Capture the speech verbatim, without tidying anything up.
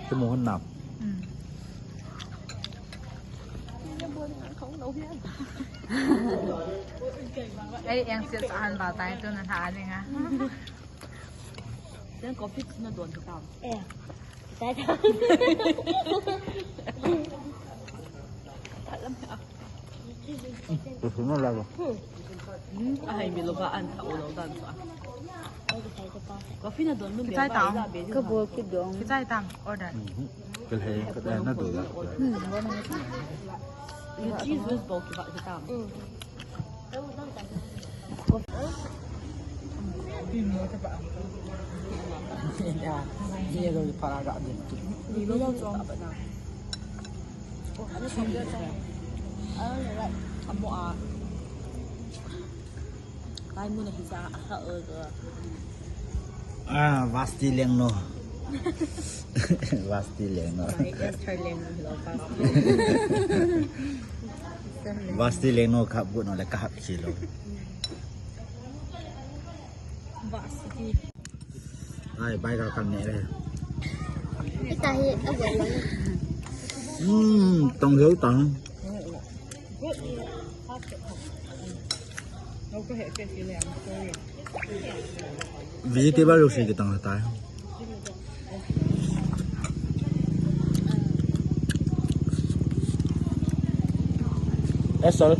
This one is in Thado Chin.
Chu mo hon nam. Ei, eng sil sa han ba tai tu na tha ni nga. Then coffee na don ka tam. Eh. Tai ta. Ai, mi lo ba an ta o lo dan sa. Coffee na don mun. Kichai tam. Ka bo ki dong. Kichai tam order. Ka le ka na do la. Ni cheese juice bo ki ba ki tam. Ya, ni lo para ga de. Ni lo so. Amo a. Kai mun a hi sa a ha o go. Ah, Vasti Lengno. Vasti Lengno. Kai Esther Lengno lo Vasti. Vasti Lengno khap gu no le khap chi lo. Vasti. Ai, bai ka kan ne le. Ita hi a go. Hmm, tong heu tang. Vegetable lo si kitang tai. Eh, sorry.